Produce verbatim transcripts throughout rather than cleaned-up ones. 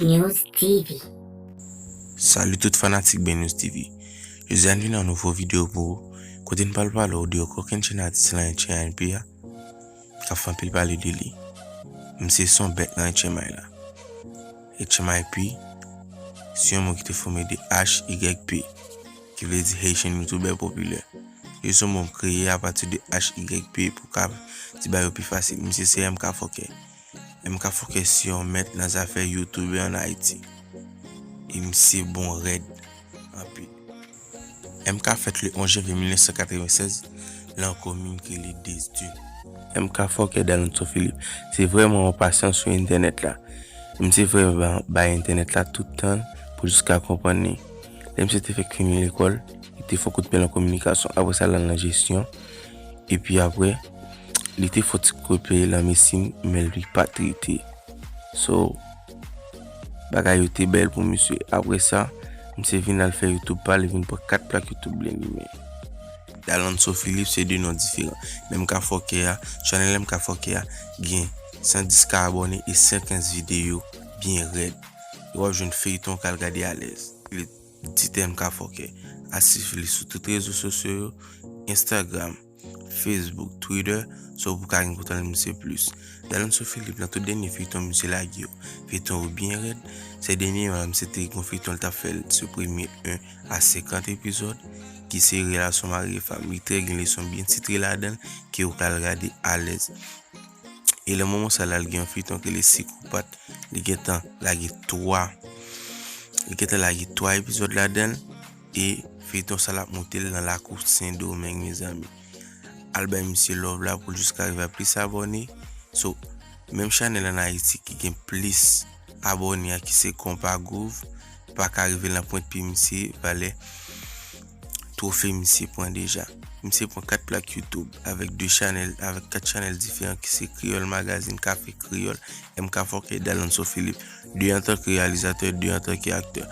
News T V. Salut tout fanatik Ben News T V. Jodi a n vin yon nouvo videyo pou ou, kote n pral pale w de yon kokenn chenn atis lan H I N P a, k ap fè anpil pale de li. Misye se yon bèt nan H M I la. H M I P se yon mo ki te fòme de H Y P, ki vle di Haitian YouTuber Popilè. Yo se yon mo m kreye apati de H Y P pou ka di bagay yo pi fasil. Misye se M K Fòkè. M K Fòkè se yon mèt nan zafè YouTube an Ayiti. E misye bon rèd anpil. M K fèt le onz janvye mil nèf san katrevennsèz lan komin ki rele Des Dunes. M K Fòkè Dalonso Philippe se vrèman yon pasyan sou entènèt la. Misye vrèman bay entènèt la tout tan l pou jiska konprann li. Lè misye te fèk fini lekòl, li te fè kout pye lan kominikasyon, apre sa l al lan jesyon, epi apre, li te fè ti kout pye lan medsin, men li pa t rete. So, bagay yo te bèl pou misye. Apre sa, misye vin al fè YouTube pa l, li vin pran kat plak YouTube byen limen. Dalonso Philippe se de non diferan. Men M K Fòkè a, chanèl M K Fòkè a gen san dis K abòne e san kenz videyo byen rèd. E w ap jwenn feyton k al gade alèz. Li di M K Fòkè. A swiv li sou tout rezo sosyo yo, Instagram, Facebook, Twitter, so pou ka gen kontak misye plis. Dalonso Philippe, nan tout dènye feyton misye lage yo, feyton yo byen rèd. Sè dènye yo la, misye te gen yon feyton l t ap fè l sou premye en a senkant epizòd, ki se Relasyon mari e fanm. Li trè gen leson byen titre ladan l, ke ou ka al gade alèz. E nan moman sa la, l gen yon feyton ki rele Sikopat. Li gentan lage twa. Li gentan lage twa epizòd ladan l. E feyton sa l ap moute l nan lakou Sendomeng, mezanmi. Al bay misye love la pou l jiska rive a plis abòne. So, menm chanèl ann Ayiti ki gen plis abòne a ki se Konpa Groove, pa ka rive nan pwent pye misye, valè twofe misye pran deja. Misye pran kat plak YouTube avèk de chanèl, avèk kat chanèl diferan ki se Kreyòl Magazine, Kafe Kreyòl, M K Fòkè, Dalonso Philippe. De antanke reyalizatè, de antanke aktè.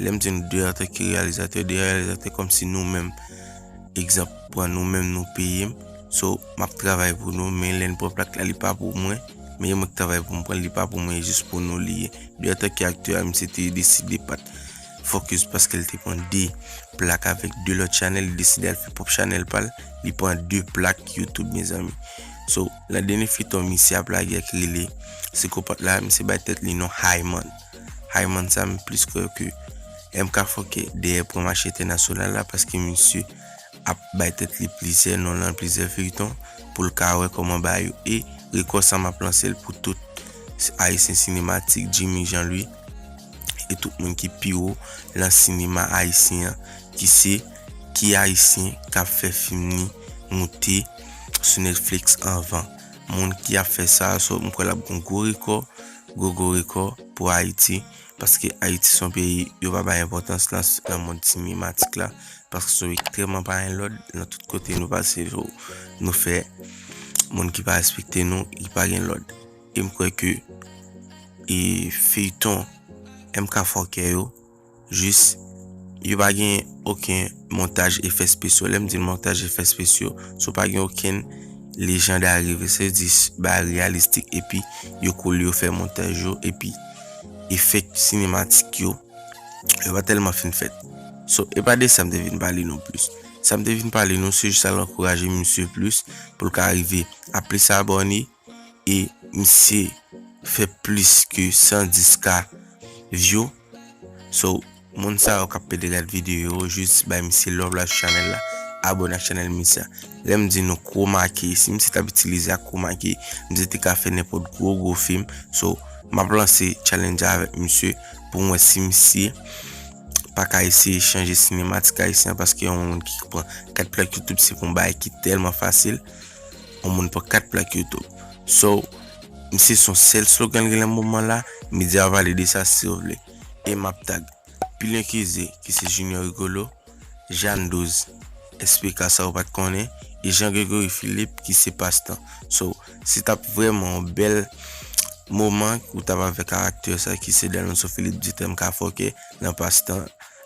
Lè m di nou de antanke reyalizatè, de reyalizatè kòmsi nou menm, egzanp, pran nou menm nou peye m. So, m ap travay pou nou, men lè n pran plak la, li pa pou mwen. Men e mwen k travay pou m pran l, li pa pou mwen, e jis pou nou li ye. De antanke aktè a, misye te deside pa t focus paske l te pran de plak avèk de lòt chanèl, li deside al fè pwòp chanèl pa l, li pran de plak YouTube, mezanmi. So, nan dènye feyton misye ap lage a ki rele Sikopat la, misye bay tèt li non Hayman. Hayman sa, m plis kwè ke M K Fòkè dèyè pran mache entènasyonal la paske misye ap bay tèt li plizyè non lan plizyè feyton pou l ka wè kòman bagay yo. E rekò sa m ap lanse l pou tout Ayisyen sinematik, Jimmy Jean Louis, e tout moun ki pi wo lan sinema ayisyen an, ki se ki Ayisyen k ap fè fim ni moute sou Netflix anvan. Moun ki ap fè sa, so, m kwè l ap gon gwo rekò, gwo gwo rekò pou Ayiti, paske Ayiti se yon peyi yo pa bay enpòtans lan, lan mond sinematik la, paske se yon ekstrèmman pa gen lòd, lan tout kote nou pase, so, nou fè moun ki pa respekte nou, ki pa gen lòd. E m kwè ke, e, feyton M K Fòkè yo, jis, yo pa gen okenn montaj efè espesyal. Lè m di montaj efè espesyal, so pa gen okenn lejann arive, se jis bagay reyalistik, epi yo kole yo fè montaj yo, epi efè sinematik yo, yo pa tèlman fin fèt. So, e pa de sa m te vin pale nou plis. Sa m te vin pale nou, se jis al ankouraje misye plis, pou l ka rive a plis abòne, e misye fè plis ke san dis K view. So, moun sa yo k ap pede gad videyo yo, jis bay misye love la sou chanèl la, abòne ak chanèl misye a. Lè m di nou chroma key, si misye t ap itilize ak chroma key, misye te ka fè nenpòt gwo gwo fim. So, m ap lanse challenge avèk misye pou m wè si misye pa ka eseye chanje sinematik ayisyen an, paske yon moun ki pran kat plak YouTube se pou yon bagay ki tèlman fasil. Yon moun pran kat plak YouTube. So, misye se yon sèl slogan l gen nan moman la, medya yo pale de sa si w vle. E m ap tag Pilyen Keze, ki se Junior Rigolo, Jeanne Doze, S P K sa ou pa t konnen, e Jean Gregory Philippe, ki se Pastan. So, se t ap vrèman yon bèl moman ou t ap avèk aktè sa ki se Dalonso Philippe, di M K Fòkè, nan Pastan,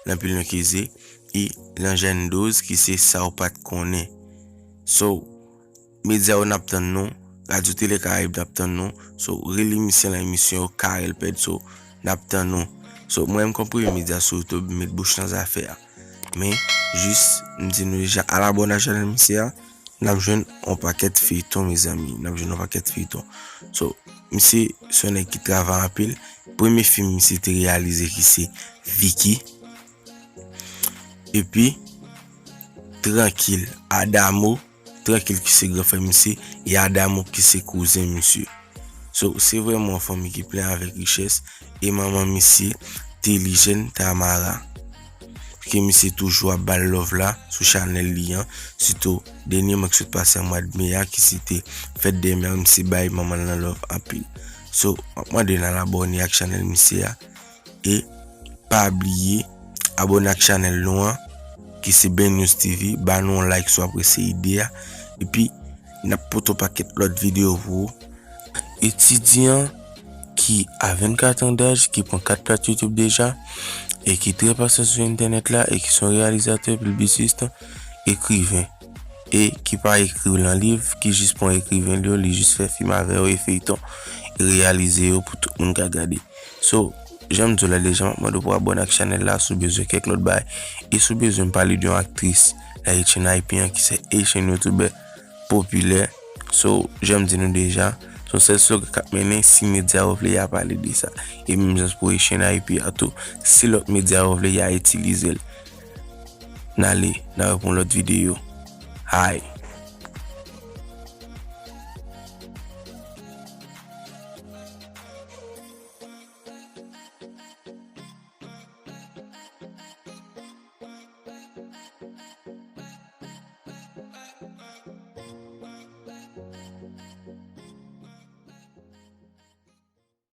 nan Pilyen Keze, e nan Jeanne Doze, ki se Sa ou pa t konnen. So, medya yo n ap tann nou, Radyo Tele Karayib n ap tann nou. So, rele misye lan emisyon yo, Carel Ped. So, l ap tann ou. So, mwen menm kòm premye medya sou YouTube, m met bouch nan zafè a. Men, jis, m di nou deja, al abòne ak chanèl misye a, n ap jwenn yon pakèt feyton, mezanmi. N ap jwenn yon pakèt feyton. So, misye se yon nèg ki travay anpil. Premye fim misye te reyalize ki se Vicky. Epi, Trankil, Adamo, Trankil ki se gran frè misye, e Adamo ki se kouzen misye. So, se vrèman yon fanmi ki plen avèk richès, e manman misye, Telijèn Tamara. Ke misye toujou ap ba l love la sou chanèl li an, sitou dènyèman ki sot pase an mwa d me a, ki se te fèt dè mè, misye bay manman l nan love anpil. So, m ap mande n al abòne ak chanèl misye a, e pa bliye abòne ak chanèl nou an, ki se Ben News T V, ba nou yon like si w apresye ide a, epi n ap pote yon pakèt lòt videyo pou ou. Etidyan ki a vennkat an daj, ki pran kat plat YouTube deja, e ki trè pasyan sou entènèt la, e ki se yon reyalizatè, piblisist, ekriven, e ki pa ekri nan liv, ki jis pran ekriven li yo, li jis fè fim avè yo e feyton, e reyalize yo pou tout moun ka gade. So, jan m di w la deja, m ap mande w pou abòne ak chanèl la si w bezwen kèk lòt bagay, e si w bezwen m pale de yon aktris Haitian I P an ki se Haitian YouTuber popilè. So, jan m di nou deja, se yon sèl slogan k ap mennen, si medya yo vle, y a pale de sa. E menm jan pou Haitian I P a tou, si lòt medya yo vle, y a itilize l. N ale, n a wè pou yon lòt videyo. Hay!